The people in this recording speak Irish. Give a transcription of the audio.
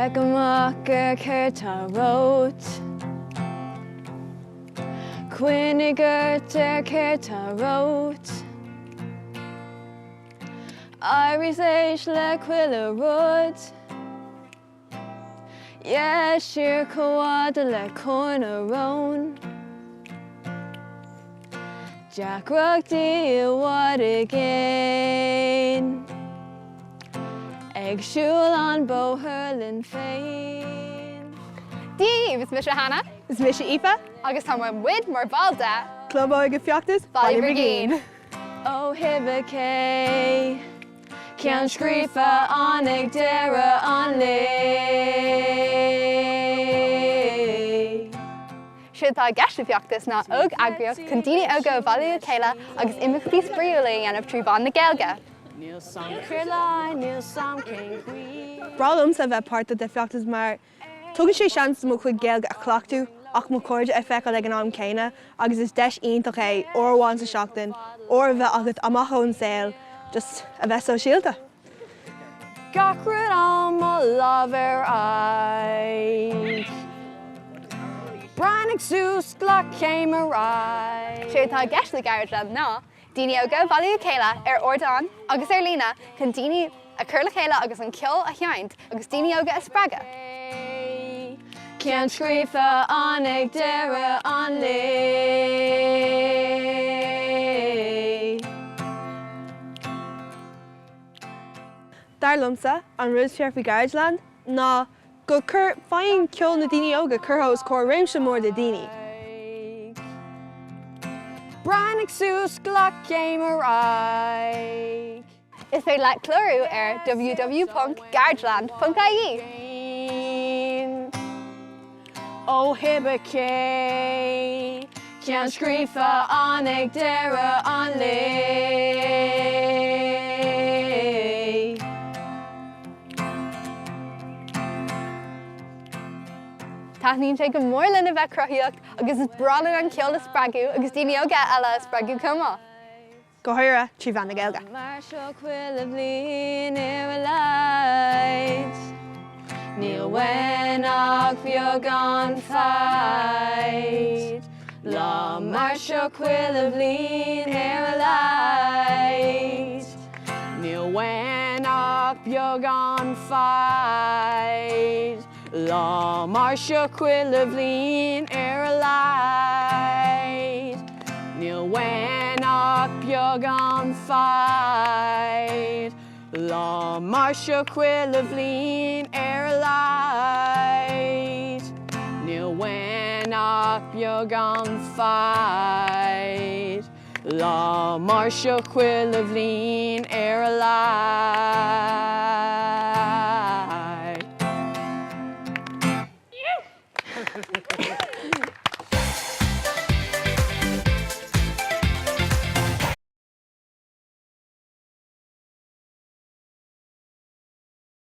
Féach amach ar céard tá romhat. Coinnigh ort ar céard tá romhat. Éirigh 's éist le chuile rud. Yeah, siar chomh fhada le Corr na Rón. Deacrachtaí i bhfad i gcéin. Ag siúl an bóthar linn féin. Dia dhaoibh, is mise Hannah. Is mise Aoife. Agus tá muid mar bhall de. Club Óige Feachtas Baile Brigín. Ó Hibicé, ceann scríofa ann ag deireadh an lae. Séard atá i gceist le Feachtas ná óg-eagraíocht chun daoine óga a bhailiú le chéile agus imeachtaí spraíúla a dhéanamh trí mheán na Gaeilge. Níl 's a'm céard le níl 's a'm cén chaoi. Breá liomsa a bheith páirteach de Feachtas mar Tugann sé seans dom mo chuid Gaeilge a chleachtadh ach mo chairde a feiceáil ag an am céanna agus is deis iontach é uair amháin sa seachtain, uair a bheith agat amach ón saol, just a bheith sóisialta. Gach rud á mo lámh ar aghaidh. Breathnaigh suas, glac céim ar aghaidh. Séard atá i gceist le Garageland ná Daoine óga a bhailiú le chéile ar ardán agus ar líne chun daoine a chur le chéile agus an ceol a sheinnt agus daoine óga a spreagadh. Ceann scríofa ann ag deireadh an lae. Dar liomsa, an rud is fearr faoi Garageland ná go cur faigheann ceol na daoine óga curtha os comhair réimse mór de daoine. Breathnaigh suas, glac céim ar aghaidh. Is féidir leat clárú ar www.garageland.ie. Ó Hibicé, ceann scríofa ann ag deireadh an lae. Taitníonn sé go mór linn a bheith cruthaíoch agus is breá linn an ceol a spreagadh agus daoine óga eile a spreagadh chomh maith. Go háirithe trí mheán na Gaeilge. Mar seo chuile bhliain ar a laghad, níl uainn ach beagán foighid. Lá mar seo chuile bhliain ar a laghad. Níl uainn ach beagán foighid. Lá mar seo chuile bhliain ar a laghad. Níl uainn ach beagán foighid. Lá mar seo chuile bhliain ar a laghad. Níl uainn ach beagán foighid. Lá mar seo chuile bhliain ar a laghad.